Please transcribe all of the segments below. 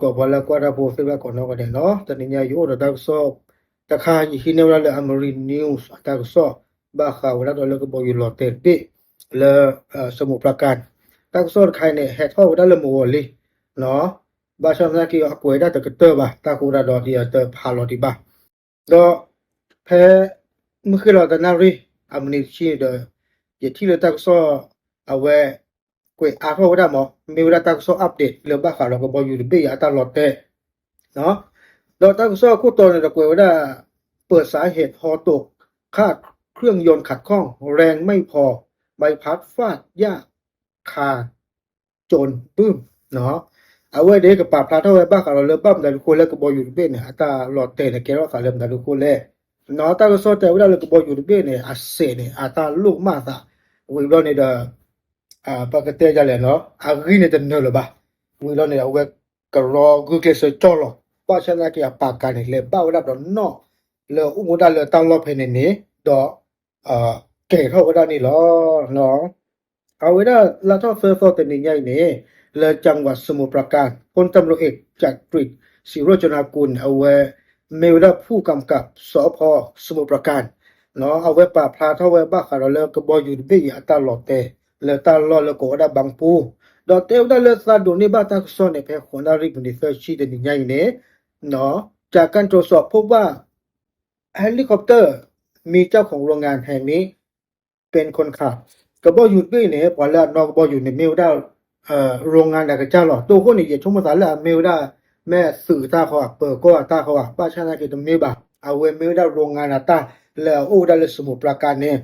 ကိးပှၤလၢကွၢ်တၢ်ဖိသ့ၣ်တဖၣ်ကိးနီၢ်ဂၤဒဲးနီၤ, တနံၤညါယအိၣ်ဒီးတၢ်ကစီၣ်တခါ ယဟံးန့ၢ်ဝဲဒၣ်လၢ Amari News အတၢ်ကစီၣ် ဘၣ်ဃးဝဲဒၣ်ဒီးလၢကဘီယူၤလီၤတဲာ်တဘ့ၣ် လၢ စမူးပရၢကၣ် တၢ်ကစီၣ်တခါအံၤန့ၣ် ဟဲထီၣ်ဝဲဒၣ်လၢမုၢ်ဂီၤလံ ဘၣ်ဆၣ်သနာ်က့အကွဲးဒၣ်တကတၢၢ်ဘၣ် တၢ်ဃိဒၣ်ဒီးယတဖးလီၤဒံးဘၣ် ဒီး ဖဲ မုၢ်ဃ့ၢ်လီၤတနၣ်ရံၣ် အမံးနံးတဆံန့ၣ်ဒီး ယထံၣ်လၢတၢ်ကစီၣ် အဝဲ ကွဲးအါထီၣ်ဝဲဒၣ်မး မ့ၢ်ဝဲဒၣ်တၢ်ကစီၣ် update လၢဘၣ်ဃးဒီးကဘီယူၤတဘ့ၣ်အံၤအတၢ်လီၤတဲာ် ဒီးတၢ်ကစီၣ်အခိၣ်တီန့ၣ်ဒီးကွဲးဝဲဒၣ် เปิดสาเหตุฮอตก คาดเครื่องยนต์ขัดข้อง แรงไม่พอ ใบพัดฟาดหญ้า คา โจรบึ้ม အဝဲန့ၣ်ကပာ်ဖျါထီၣ်ဝဲဘၣ်ဃးဒီးလၢဘၣ်မတၤဒုးဃိလဲၣ် ကဘီယူၤတဘ့ၣ်န့ၣ် အတၢ်လီၤတဲာ်န့ၣ် ကဲထီၣ်သးလၢမတၤဒုးဃိလဲၣ် တၢ်ကစီၣ်တဲဝဲဒၣ်လၢကဘီယူၤတဘ့ၣ်န့ၣ် အစဲးန့ၣ် အတၢ်လိၣ်ကမၣ်သး ဝံၤဘျီန့ၣ်ဒီး ပကတဲဒ်လဲၣ်နီၤ အဂံၢ်န့ၣ်တနၢၤလၢၤဘၣ် ဝံၤဘျီန့ၣ် အဝဲကရီဂုာ်ကျဲးစၢးကၠီၣ်လီၤ ဘၣ်ဆၣ်သနာ်က့အပာ်ကၤန့ၣ် လဲၤဘၣ်ဝဲဒၣ်ဒီးနီၣ်လၢအိၣ်ဝဲဒၣ်လၢတၢ်လီၢ်ဖဲန့ၣ်န့ၣ် ဒီး ကဲၤထီၣ်ဝဲဒၣ်န့ၣ်လီၤ. အဝဲဒၣ်လါထီၣ်သၢသီတနံၤညါအံၤန့ၣ် လၢ จังหวัดสมุทรปราการ พลตำรวจเอกจักริด ศรีโรจนากุล အဝဲ မ့ၢ်ဝဲဒၣ် ผู้กำกับสภ.สมุทรปราการ အဝဲပာ်ဖျါထီၣ်ဝဲဘၣ်ဃးဒီးလၢကဘီယူၤတဘ့ၣ်အံၤအတၢ်လီၤတဲာ် လၢတၢ်လီၢ်လၢကိးဝဲဒၣ် บางปู ဒီးတဲဝဲဒၣ်လၢသးဒိးန့ၢ်ဘၣ်တၢ်ကစီၣ်န့ၣ် ဖဲဃိးနၣ်ရံၣ်မံးနံးသၢဆံတနံၤညါအံၤန့ၣ် จากการตรวจสอบพบว่า เฮลิคอปเตอร์ มีเจ้าของโรงงานแห่งนี้เป็นคนขับ ကဘီယူၤတဘ့ၣ်အံၤန့ၣ် ပှၤလၢအနီၣ်ကဘီယူၤန့ၣ်မ့ၢ်ဝဲဒၣ် โรงงาน အကစၢ်လီၤ. တိၢ်ဃိန့ၣ် ယဆိကမိၣ်သးလၢအမ့ၢ်ဝဲဒၣ် မ့ၢ်သုးတၢ်ဃီဧါ ပၢၤကီၢ်အတၢ်ဃီဧါ ဘၣ်ဆၣ်သနာ်က့တမ့ၢ်ဘၣ်. အဝဲမ့ၢ်ဝဲဒၣ် โรงงาน အတၢ် လၢအအိၣ်ဝဲဒၣ်လၢ สมุทรปราการ န့ၣ်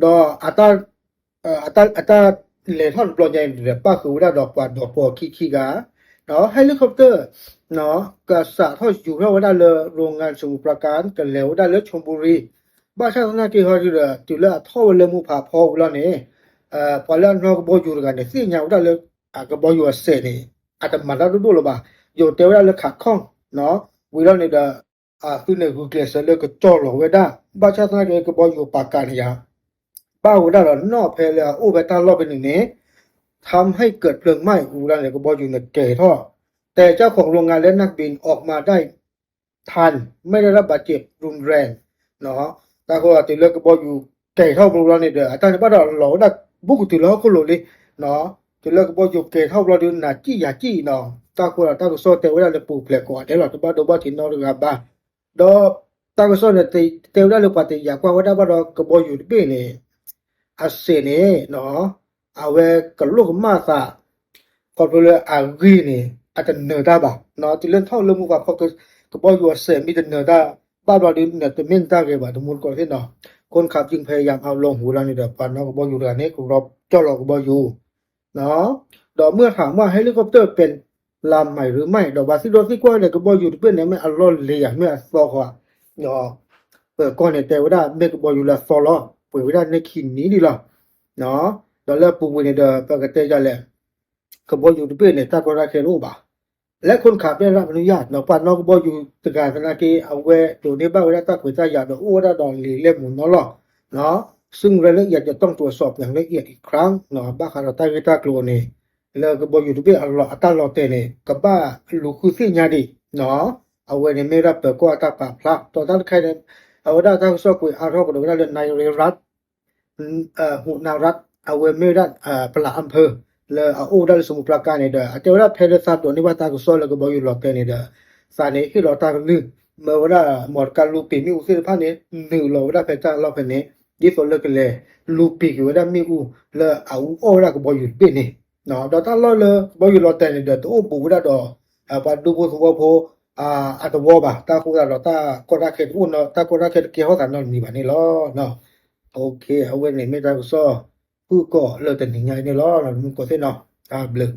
ဒီး အတၢ်လဲၤထီၣ်တဘျီညါအံၤန့ၣ်ဒီး ပၣ်ဃုာ်ဝဲဒၣ်ဒီးပှၤဒီးပှီၢ်ခံခံဂၤ ဒီး helicopter ကစးထီၣ်ယူၤထီၣ်ဝဲဒၣ်လၢ โรงงาน สมุทรปราการ ကလဲၤဝဲဒၣ်လၢ ชลบุรี ဘၣ်ဆၣ်သနာ်က့ဟီဒီး တုၤလၢအထီၣ်ဝဲလၢမူဖးဖီဝံၤလီၤန့ၣ် ပှၤလၢအနီၣ်ကဘီယူၤတဂၤန့ၣ် သ့ၣ်ညါဝဲဒၣ်လၢ အကဘီယူၤအစဲးန့ၣ် အတမၤတၢ်ဒိၣ်ဒိၣ်လၢၤဘၣ်. ယိၤတဲဝဲဒၣ်လၢ ขัดข้อง ဝံၤလီၤန့ၣ်ဒီး အသုးန့ၣ်ဂုာ်ကျဲးစၢးလၢကကၠီၣ်လီၤဝဲဒၣ် ဘၣ်ဆၣ်သနာ်က့ကဘီယူၤပာ်ကၤန့ၣ်ယါ ဘၣ်ဝဲဒၣ်ဒီးနီၣ်ဖဲလၢအအိၣ်ဖဲတၢ်လီၢ်ဖဲန့ၣ်န့ၣ် ทำให้เกิดเพลิงไหม้ ဝံၤလီၤန့ၣ် ကဘီယူၤန့ၣ်ကဲၤထီၣ် แต่เจ้าของโรงงานและนักบินออกมาได้ทัน ไม่ได้รับบาดเจ็บรุนแรง တၢ်ဃိတုၤလၢကဘီယူၤကဲၤထီၣ်ဘျီလီၤန့ၣ်ဒီး အတၢ်န့ၣ်ဘၣ်ဒီးလီၤဝဲဒၣ်ဘူးကတုၤလၢဟီၣ်ခိၣ်လိၤလံ တုၤလၢကဘီယူၤကဲၤထီၣ်ဘျီဒီး နၤစံၣ်ယၤစံၣ်နီၤ တၢ်ဃိဒီးတၢ်ကစီၣ်တဲဝဲဒၣ်လၢပူၤဖျဲးကိးဂၤဒဲးလီၤ တဘၣ်ဒိဘၣ်ထံးနီတဂၤဘၣ် ဒီးတၢ်ကစီၣ်န့ၣ် တဲဝဲဒၣ်လၢပှၤတယာ်ကွၢ်ဝဲဒၣ်ဘၣ်ဒီးကဘီယူၤတဘ့ၣ်န့ၣ် အစဲးန့ၣ် အဝဲကလိၣ်ကမၣ်သး ခီဖျိလၢအဂံၢ်န့ၣ် အတနၢၤတၢ်ဘၣ် တုၤလၢထီၣ်လၢမူဖးဖီ ကဘီယူၤအစဲးမ့ၢ်တနၢၤတၢ် ဘၣ်ဘျီဒီး နတမ့ၢ်နတၢ်ဂ့ၤဘၣ် တမူတကိးသ့ၣ်နီၤ คนขับจึงพยายามเอาลง ဝံၤလီၤန့ၣ်ဒီး ပှၤနီၣ်ကဘီယူၤတဂၤန့ၣ် ကရီကၠီၣ်လီၤကဘီယူၤ ဒီးမုၢ်ထးမုၢ် helicopter เป็นลำใหม่หรือไม่ ဒီးပှၤသံဒိၣ်သံကွၢ်န့ၣ် ကဘီယူၤတဘ့ၣ်န့ၣ် မ့ၢ်အလီၢ်လံၤဧါ မ့ၢ်အသီဃီဧါ ဒီး ပၢၤကီၢ်န့ၣ်တဲဝဲဒၣ် မ့ၢ်ကဘီယူၤလၢအသီလီၤ ပှ့ၤဝဲဒၣ်န့ၢ်ခံနံၤဒံးလီၤ ဒီးလၢအပူၤကွံာ်န့ၣ်ဒီး ပကတဲဒ်လဲၣ် ကဘီယူၤတဘ့ၣ်န့ၣ် တၢ်ကီတၢ်ခဲတအိၣ်ဘၣ် และคนขับได้รับอนุญาต ဒီးပှၤနီၣ်ကဘီယူၤတဂၤသနာ်က့ အဝဲဒိးန့ၢ်ဘၣ်ဝဲဒၣ်တၢ်ခွဲးတၢ်ယာ်ဒီးအိၣ်ဝဲဒၣ်ဒီးလံာ်လဲၢ်မူၤနီၢ်လီၢ် ซึ่งรายละเอียดจะต้องตรวจสอบอย่างละเอียดอีกครั้ง ဘၣ်ဃးဒီးတၢ်ဂ့ၢ်တၢ်ကျိၤန့ၣ် လၢကဘီယူၤတဘ့ၣ်အတၢ်လီၤတဲာ်န့ၣ် ကဘၣ်လူၤဃုသ့ၣ်ညါဒံး အဝဲန့ၣ်မ့ၢ်ဝဲဒၣ်ပၢၤကီၢ်အတၢ်ပာ်ဖျါ ဒီးတၢ်တခါန့ၣ် အဝဲဒၣ်တၢ်ကစီၣ်ကွဲးအါထီၣ်ကဒီးဝဲဒၣ်လၢ นายเรวัต ဟူးနၢရၢတ် အဝဲမ့ၢ်ဝဲဒၣ် ပလးအၣ်ဖၢၣ် လၢအအိၣ်ဝဲဒၣ်လၢ สมุทรปราการ န့ၣ်ဒီး အတဲဝဲဒၣ်ဖဲလၢသးဒိးန့ၢ်ဘၣ်တၢ်ကစီၣ်လၢကဘီယူၤလီၤတဲာ်န့ၣ်ဒီး သးန့ၣ်ဟ့ၣ်လီၤတၢ်ကလုၢ် မၢဝဲဒၣ် မီတကါလူပံာ်မ့ၣ်အူသ့ၣ်တဖၣ်န့ၣ် နုာ်လီၤဝဲဒၣ်ဖဲတၢ်လီၢ်ဖဲန့ၣ် ဒ်သိးလၢကလဲၤလူၤပံာ်က့ၤဝဲဒၣ်မ့ၣ်အူ လၢအအူအီၣ်ဝဲဒၣ်ကဘီယူၤတဘ့ၣ်န့ၣ် ဒီးတၢ်လီၢ်လၢကဘီယူၤလီၤတဲာ်န့ၣ်ဒီး တအိၣ်ဘူးဝဲဒၣ်ဒီး ပှၤဒူဖိသဝီဖိ အတဝီဘၣ် တၢ်ဃိသတးဒီးတၢ်ကီတၢ်ခဲတအိၣ်နီၤ တၢ်ကီတၢ်ခဲတကဲထီၣ်သးနီတမံၤဘၣ်န့ၣ်လီၤ. အဝဲန့ၣ်မ့ၢ်တၢ်ကစီၣ် ဖုၣ်ကိာ်လၢတနံၤညါအံၤန့ၣ်လီၤ မူကိးသ့ၣ်နီၤ တၢ်ဘျုး